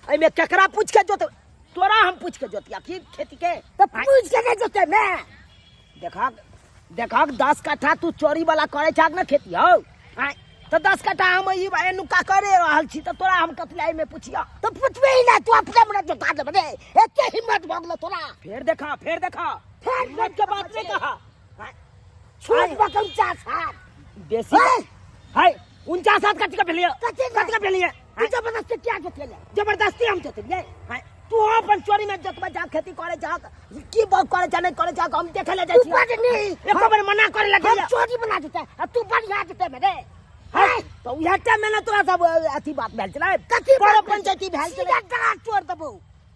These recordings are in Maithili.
एहिमे केकरा पूछ के जोत तोरा हम पूछ के जोतिया की खेती के तऽ पूछ के नहि जोते ने देखक देखक 10 कट्ठा तू चोरी वाला करे छाक ना खेती हौ आँय, तऽ 10 कट्ठा हम ई एनुका करे रहल छी तऽ तोरा हम कथी एहिमे पुछिया? तऽ पुछबे ही ना, तू अपने मने जोता देबे रे। एते हिम्मत भऽ गेलो तोरा? फेर देखा, फेर देखा। फेर हिम्मत के बात नहीं कहा। आँय, छोट बक 49 हाथ। बेसी हे! है 49 हाथ कथी के भेलिए? कथी ने? कथी के भेलिए? तू जबरदस्ती क्या जोतेले? जबरदस्ती हम जोतलिए? आँय, तू अपन चोरी में जोतबे जा, खेती करे जा, की बात करे जा, नहीं करे जा, हम देखे ले जाइ तू छी। बड़ नीक। एको बेर मना करे लगे। हम चोरी बना देते आ तू बढ़िया देते मेरे। है तो उएह टाइम में ना तोरा सब अथी बात भेल छलै। कथी बड़ बात? पंचायती भेल छलै। सीधा गला तोड़ देबो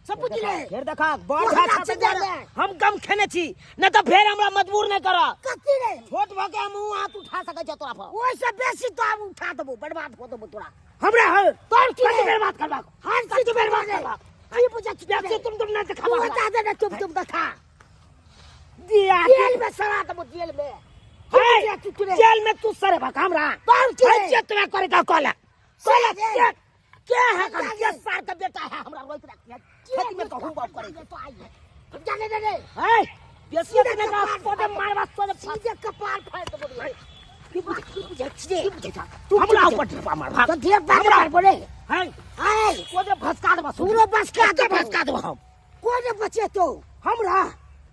सब, बुझले? फेर देखा, बड़ तू झा हमरा छा से दुआरे जाने। हम कम खेने छी न तऽ फेर हमरा मजबूर नहि कर। कथी रे? छोट भऽ के हम मुँह हाथ उठा सकै छी तोरा पर? ओहिसँ बेसी तो आब उठा देबो, बर्बाद कऽ देबो तोरा। हमरा है तोर की कथी रे? बर्बाद करबाक? हर कथी चीज बर्बाद रे। करबाक? की बुझै छी? बेसी तुम तुम नहि तू देखाबा हमरा। बता दे ने, तुम तुम देखा। दिया जेल में सड़ा देबो, जेल में। है की बुझै छी तू रे? जेल में तू सरे भक हमरा। तोर की रे? है जे तोरा करे का कहला कहला। से के के है जाने। के सार का बेटा है, हमरा रोक रखी है खेती में कहूं बाप करे। तो आई है, हम जाने दे रे। है बेसी सीधे अपने का कपार सोदे मारवा सोदे। सीधे कपार फाड़ देबो रे। की बुझै, की बुझै छी रे? की बुझै छा? तू हमरा की बुझै? ऊपर ढेपा मारवा। तो ढेर बात हमरा मार बोले। है आय कोदे भसका देबा। पूरो बसका के देबो। भसका देबो हम। कोई ने बचे तो। हमरा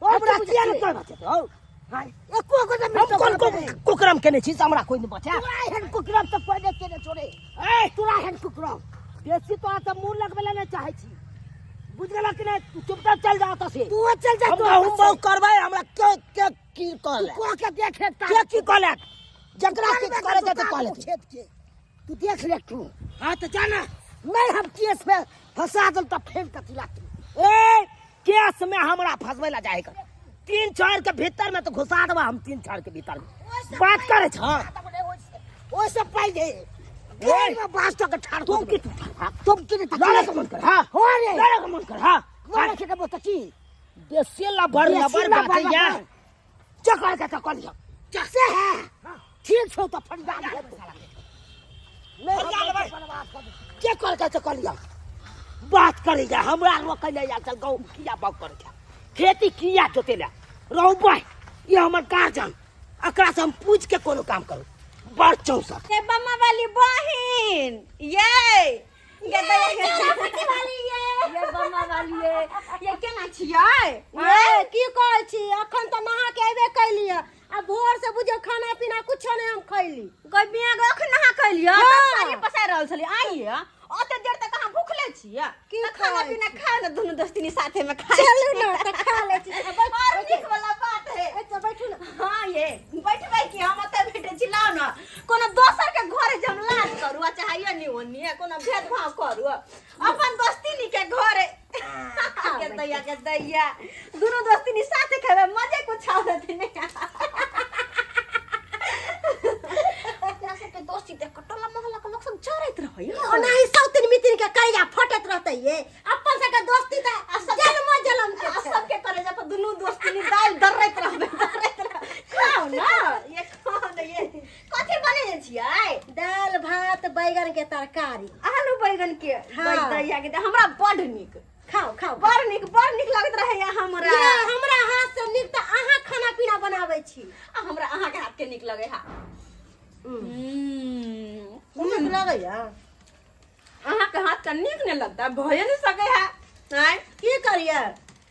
ओ हमरा तू किया बुझै ने छी? कोई बचे तो? हाय एको गो ने हम कोन को कुकरम केने छी से हमरा कोई नहीं बचे? तोरा एहन कुकरम तऽ कोई ने केने छोड़े। ए तोरा एहन कुकरम। बेसी तो से मुंह लगबे ला नहीं चाहे छी, बुझ गेला कि नहीं? तू चुपचाप चल जा ओतऽ से। तू चल जा। हम तू गहुम बाउग करबै, हमरा के के की कहले? को के देख ले। के की कहले? जकरा की करे के कहले। खेत के तू देख ले तू। हाँ तो जाना। नहीं, हम केस में फंसा दल तब फेर कथी लागतौ? ए केस में हमरा फंसबै ला जाए कर तीन चार के भीतर में तो घुसा देबा हम। तीन चार के भीतर में बात करे छ। ओइसे पहिले जेल में बांस के ठाड़ तुम की तू तुम की लड़े के मन कर? हाँ हो रे। लड़े के मन कर? हाँ। लड़े के देबो त की? बेसी लबर बेसी लबर लबर बात या लबर। चकर के चकर लिया। से है, ठीक छौ त फरियाद हेतौ। नहीं, फरियाद हम लेबै। बर्बाद कर देबौ। के कर के चकर लिया बात करे जा, हमरा रोकै ले आयल चल। गहुम किया बाग करे जा, खेती किया जोते ले रहू बाय, ये हमर गार्जन, एकरा से हम पूछ के कोनो काम करू बड़ चौसठ। ये बम्मा वाली बहिन, ये ये दया के वाली ये। ये बम्मा वाली ये ये केना छियै? ये की कहै छी, अखन तऽ नहा के अयबे कैलियै आ भोर से बुझियौ खाना पीना कुछो नहि हम खैली। गई बिया गो, अखन नहा खैलियै? हाँ। साड़ी पसारि रहल छलियै आइए, ओते देर तक अहाँ भूखले छियै? की तऽ खाना खाइ पीना खाउ ने, दुनू दोस्तिनी साथे में खाइ। चलू ने तऽ खा लै छी। आ, बैठ। और नीक वाला बात है। एतऽ बैठू ने। हाँ, ये बैठबै की, हम ओतऽ बैठे छी। लाउ ने, कोनो दोसर के घरे जे हम लाज करू आ चाहिए नी ओनी आ कोनो भेदभाव करू अपन दोस्तिनी के घरे के दैया के दैया, दुनू दोस्तिनी साथे खेबै, मजे कुछ आवत नहीं। अपना सबके दोस्ती देख के टोला मोहल्ला के लोग सब जरैत रहै। ओनाही सौतिन मितिन के करिया फटैत रहतै। ये अपन सबके दोस्ती तऽ जन्मो जन्म के आ छै। सबके करे जब दुनू दोस्तिनी दालि दर्रैत रहबै, दर्रैत रहबै। खाउ ने ये, खाउ ने ये। कथी बनेने छियै? दालि भात बैगन के तरकारी। आलू बैगन के? हाँ। दैया के दै- हमरा बड नीक। खाओ खाओ। बड़ नीक, बड़ नीक लगैत रहैया हमरा। ये हमरा हाथ से नीक तऽ अहाँ खाना पीना बनाबै छी। आ हमरा अहाँके हाथ के नीक लगै हा। नीक लगैया? अहाँके हाथ के नीक नहि लगता भए नहि सकै है आँय। की करियै,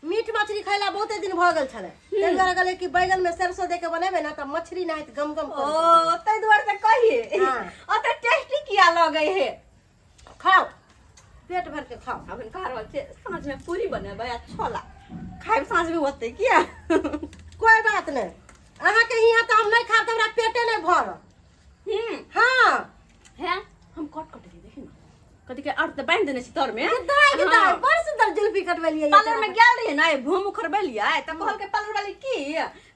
मीट मछली खैला बहुते दिन भऽ गेल छलै, ताहि दुआरे कहलियै कि बैगन में सरसों दे के बनेबै ने तऽ मछली नाहित गम गम ओ करतै। ताहि दुआरे से कहिए। हाँ। ओते टेस्टी किया लगै है? खाओ, पेट भर के खाओ। अखन कह रहल छै साँझ में पूरी बनेबै आ छोला खायब साँझ में होतै किया? कोई बात नहीं, अहाँके हियाँ तऽ हम नहि खाब तऽ हमरा पेटे नहि भरत। हाँ। है हम कट कट के देखी ना, कथी के अर्थ बांधि देने छी तर में। दाइ के दाइ। हाँ। बड़ सुंदर जुल्फी कटबेलियै। पार्लर में गेल रहियै ना, भूम उखड़बेलियै तऽ कहलकै पार्लर वाली की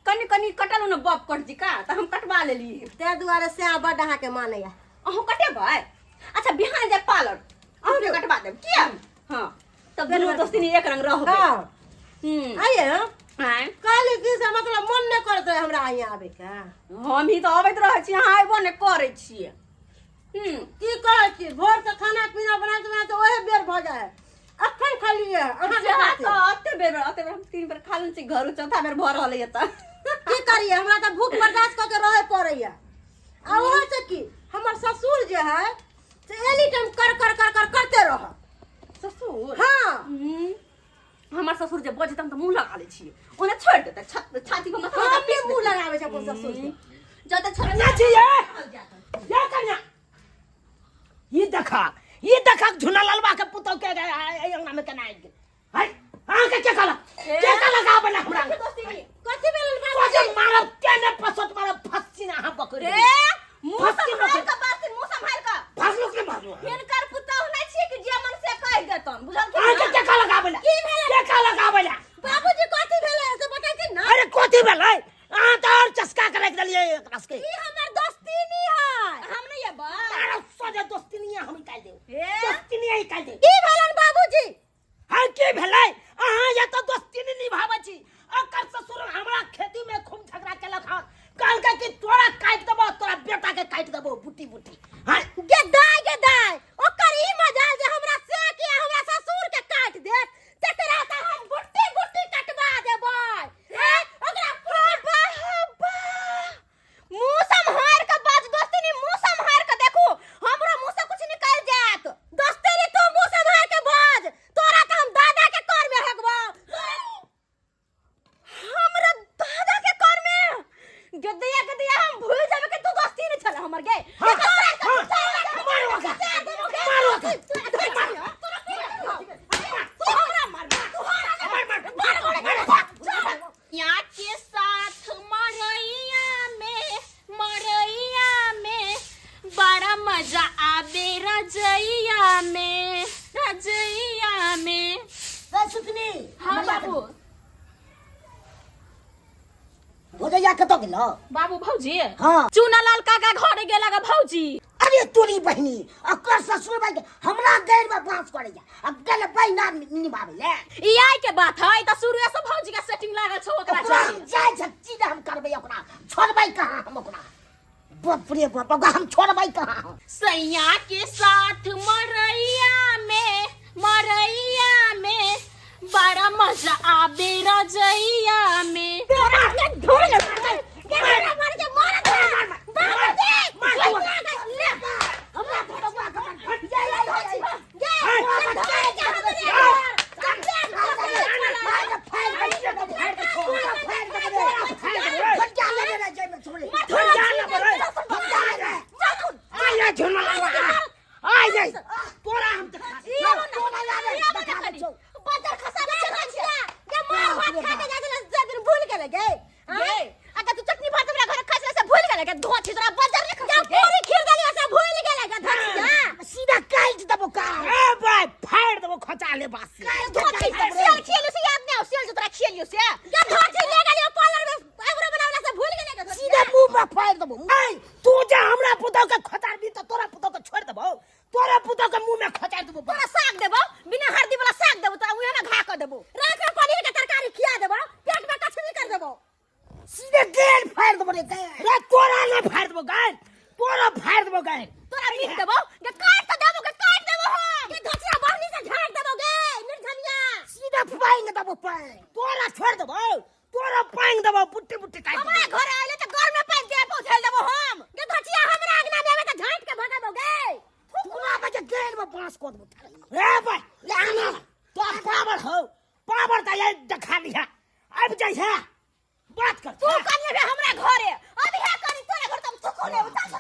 कनि कनि कटल ने बब कट जी का, तऽ हम कटवा लेलियै। ताहि दुआरे सएह बड अहाँके मानैया। अहूँ कटेबै? अच्छा, बिहान जाय पार्लर, अहूँके कटवा देब किया। हाँ, तब दुनू दोस्तिनी एक रंग रहबै। हाँ। आइए। आँय? कहली कि से मतलब मन नहि करैत रहे हमरा यहाँ आबैके। हम ही तऽ अबैत रहै छी, अहाँ अयबो नहि करै छियै। की कहै छी, भोर से खाना पीना बनाते बनाते ओहे बेर भऽ जाइ है। अखन खालिए अहाँ के जा खातिर। तऽ अते बेर अते बेर हम 3 बेर खा लेने छी घरो चौथा बेर भऽ रहल यऽ तऽ की करिए हमरा तऽ भूख बर्दाश्त कऽ के रहे पड़ैया आ ओहो से की हमर ससुर जे है से एनी टाइम कर कर कर कर करते रह ससुर हाँ हमर ससुर जे बजत हम तऽ मुंह लगा लै छियै ओने छोड़ि देतै छाती पर मथा हम भी मुंह लगाबै छै अपन ससुर के जतऽ छोड़ि कन्या छी ये ये कन्या ई देखा ई देखा झुना ललवा के पुतौ के एहि अंगना में केना आबि गेल है अहाँ के के कहलक के कहलक आबै ला हमरा दोस्ती नहीं कथी भेल तो जे मारब केने पसत मारब फस्सी ना अहाँ पकड़ रे मुंह फस्सी संभाल पकड़ के बात मुंह संभाल के फसलो के मारलो हिनकर पुतहु नहि छियै कि जे मन से कहि देतन बुझल कि अहाँ के के कहलक आबै ला के कहलक आबै ला बाबूजी कथी भेलै से बतैथिन ना अरे कोथी भेलै अहाँ तऽ और चस्का के राखि देलियै एकरा सबके ई हमर दोस्ती नहीं है हम नहीं अयबै मारब सोझे दोस्ती नहीं हम निकालि देब ए दोस्ती नहीं निकालि देब की भेलन बाबूजी हाँ की भेलै अहाँ या तऽ दोस्ती नहीं निभाबै छी अकर ससुर हमरा खेती में खूब झगड़ा केलक हन कहलकै कि तोरा काटि देबो तोरा बेटा के काटि देबो बुटी बुटी हाँ गे दाय गे दाय ओकर ई मजाल जे हमरा से के हमरा ससुर के काट देत तकरा त हम गुट्टी गुट्टी कटवा देबै हैं ओकरा बाबा बाबा मुंह सम्हार के बाज दोस्ती नी मुंह सम्हार के देखू हमरो मुंह से कुछ निकल जात दोस्ती नी तू मुंह सम्हार के बाज तोरा त हम दादा के कर में हगबो हमरा दादा के कर में गदिया गदिया हम भूल जाबे कि तू दोस्ती नहीं छल हमर गे हाँ, हाँ, मारो ओकरा, मारो ओकरा, मार, मार, मार, मार। या के साथ मरैया में मरैया में बड़ा मजा आबे रजैया में रजैया में रे सुतनी हाँ बाबू भोजैया कतऽ गेलो बाबू भौजी हाँ चूना लाल काका घरे गेला गा भौजी अरे तोरी बहिनी अकर ससुर भाई हमरा गैर में बांस करैया आ गेल बहिना निभाबै ले ई आई के बात है त शुरुए से भौजी के सेटिंग लागल छौ ओकरा ओकरा चलते। हम जाय झच्ची हम करबै ओकरा छोड़बै कहाँ हम ओकरा बाप रे बाप ओकरा हम छोड़बै कहाँ हम सैया के साथ मरैया में बड़ा मजा आबे रजैया में बजर खसा के चढ़ा छिया ये मार भात खा के जाय छलै से दिन भूल गेलै गे गे अगर तू चटनी भात हमरा घर खाइ छलै से भूल गेलै गे धो छी तोरा बजर ने खसा पूरी खीर देलियै से भूल गेलै गे धचिया सीधा काटि देबो का ए भाई फाड़ देबो खचा ले बासी धो छी सियल खियलियो से याद नै आउ सियल जो तोरा खियलियो से गे धची ले गेलियै पार्लर में आइब्रो बनावला से भूल गेलै गे सीधा मुंह में फाड़ देबो ए तू जे हमरा पुतौ के खचारबी त तोरा पुतौ के छोड़ देबो तोरा पुतौ के मुंह में खचार देबो तोरा साग देबो बिना हरदी वाला साग देबो तोरा उहे में घा क देबो रात में पनीर के तरकारी खिया देबो पेट में कछुनी कर देबो सीधे गेल फाड़ देबो रे गेल रे तोरा ना फाड़ देबो गाय तोरा फाड़ देबो गाय तोरा पीट देबो गे काट त देबो गे काट देबो हम गे धचिया बहनी से झाड़ देबो गे निर्धनिया सीधा पाएंगे देबो पाएंग तोरा छोड़ देबो तोरा पांग देबो बुट्टी बुट्टी काट हमरा देबो घर आइले त घर में पानि दे पहुंचल देबो हम गे धचिया हमरा अंगना में आवे त झाट के भगाबो गे तोरा बजे गेल में बांस को देबो रे भाई ले आना तो पावर हो पावर त ये देखा लिया आबि जाइ है बात कर तू कनिए बे हमरा घरे अभी है कनी तोरा घर त हम थुकू लेबो चल